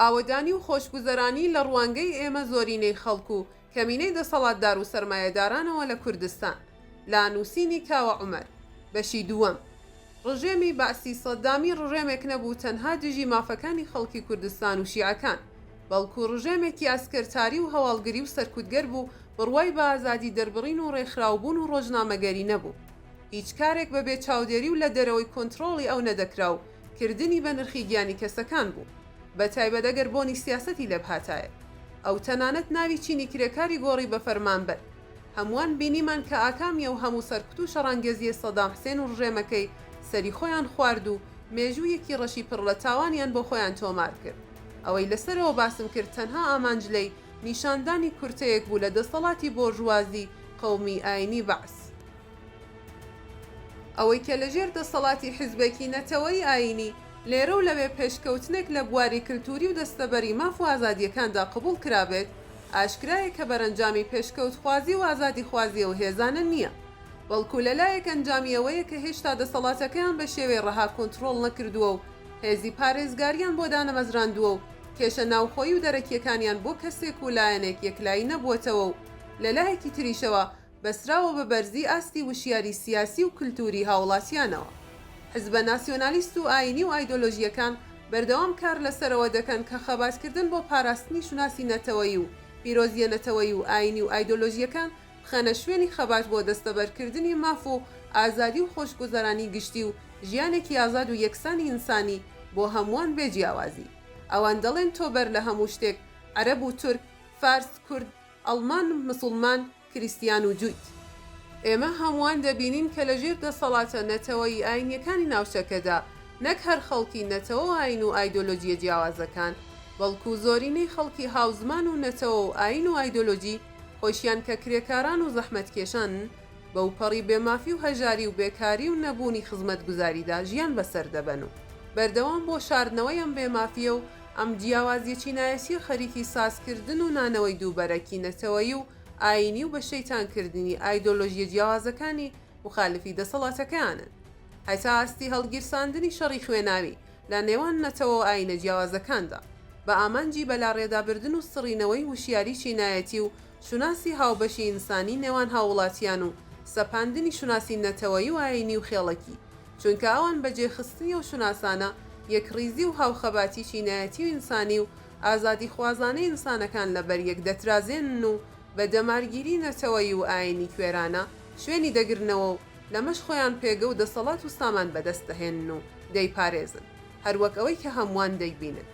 ئاوەدانی و خۆشگوزەرانی لە ڕوانگەی ئێمە زۆرینەی خەڵک و کەمینەی دەسەڵاتدار و سەرمایەدارانەوە لە کوردستان. لە نووسینی کاوە عومەر. بەشی دووەم. ڕژێمی بەعسی سەدامی ڕژێمێک نەبوو تەنها دژی مافەکانی خەڵکی کوردستان و شیعەکان، بەڵکو ڕژێمێکی عەسکەرتاری و هەواڵگری و سەرکوتگەر بوو بڕوای بە ئازادی دەربڕین و ڕێکخراوبوون و ڕۆژنامەگەری نەبوو. هیچ کارێک بە بێ چاودێری و لە دەرەوەی کۆنتڕۆڵی ئەو نەدەکرا و کردنی بە نرخی گیانی کەسەکان بوو. بە تایبەت ئەگەر بۆنی سیاسەتی لێ بهاتایە. ئەو تەنانەت ناوی چینی کرێکاری گۆڕی بە فەرمانبەر. هەمووان بینیمان کە ئاکامی ئەو هەموو سەرکوت و شەڕانگێزییەی سەدام حسێن و ڕژێمەکەی سەری خۆیان خوارد و مێژوویەکی ڕەشی پڕ لە تاوانیان بۆ خۆیان تۆمار کرد. ئەوەی لە سەرەوە باسم کرد تەنها ئامانج لێی نیشاندانی کورتەیەک بوو لە دەسەڵاتی بۆرژوازی قەومی ئاینی بەعس. ئەوەی کە لەژێر دەسەڵاتی حیزبێکی نەتەوەیی ئایینی لێرە و لەوێ پێشکەوتنێک لە بواری کلتوری و دەستەبەری ماف و ئازادییەکاندا قبوڵ کرابێت، ئاشکرایە کە بەرەنجامی پێشکەوتخوازی و ئازادیخوازی ئەو هێزانە نییە، بەڵکو لەلایەک ئەنجامی ئەوەیە کە هێشتا دەسەڵاتەکەیان بە شێوەی ڕەها کۆنتڕۆڵ نەکردووە و هێزی پارێزگاریان بۆ دانەمەزراندووە و کێشە ناوخۆیی و دەرەکییەکانیان بۆ کەسێک و لایەنێک یەکلایی نەبووەتەوە و لەلایەکی تریشەوە بەستراوە بە بەرزی ئاستی وشیاری سیاسی و کلتوری هاوڵاتیانەوە. حزبە ناسیۆنالیست و ئایینی و ئایدۆلۆژییەکان بەردەوام کار لەسەرەوە دەکەن کە خەباتکردن بۆ پاراستنی شوناسی نەتەوەیی و پیرۆزییە نەتەوەیی و ئایینی و ئایدۆلۆژییەکان بخەنە شوێنی خەبات بۆ دەستەبەرکردنی ماف و ئازادی و خۆشگوزەرانی گشتی و ژیانێکی ئازاد و یەکسانی ئینسانی بۆ هەمووان بێ جیاوازی. ئەوان دەڵێن تۆ بەر لە هەموو شتێک عەرەب و تورک، فارس، کورد، ئەڵمان، مسوڵمان، کریستیان و جوویت. ئێمە هەمووان دەبینین کە لە ژێر دەسەڵاتە نەتەوەیی ئایینیەکانی ناوچەکەدا نەک هەر خەڵکی نەتەوە و ئایین و ئایدۆلۆجییە جیاوازەکان، بەڵکو زۆرینەی خەڵکی هاوزمان و نەتەوە و ئایین و ئایدۆلۆجی خۆیشیان کە کرێکاران و زەحمەتکێشانن بەوپەڕی بێمافی و هەژاری و بێکاری و نەبوونی خزمەتگوزاریدا ژیان بەسەر دەبەن و بەردەوام بۆ شاردنەوەی ئەم بێمافییە و ئەم جیاوازیە چینایەتیە خەریکی سازکردن و نانەوەی دووبەرەکی نەتەوەیی و ئایینی و بە شەیتان کردنی ئایدۆلۆژیە جیاوازەکانی موخالفی دەسەڵاتەکەیانن هەتا ئاستی هەڵگیرساندنی شەڕی خوێناوی لە نێوان نەتەوە و ئایینە جیاوازەکاندا بە ئامانجی بەلاڕێدابردن و سڕینەوەی وشیاری چینایەتی و شوناسی هاوبەشی ئینسانی نێوان هاووڵاتیان و سەپاندنی شوناسی نەتەوەیی و ئایینی و خێڵەکی چونکە ئەوان بە جێخستنی ئەو شوناسانە یەکڕیزی و هاوخەباتی چینایەتی و ئینسانی و ئازادیخوازانەی ئینسانەکان لە بەر یەک دەترازێنن و بە دەمارگیری نەتەوەیی و ئایینی کوێرانە شوێنی دەگرنەوە و لەمەش خۆیان پێگە و دەسەڵات و سامان بەدەست دەهێنن و دەیپارێزن هەر وەک ئەوەی کە هەمووان دەیبینن.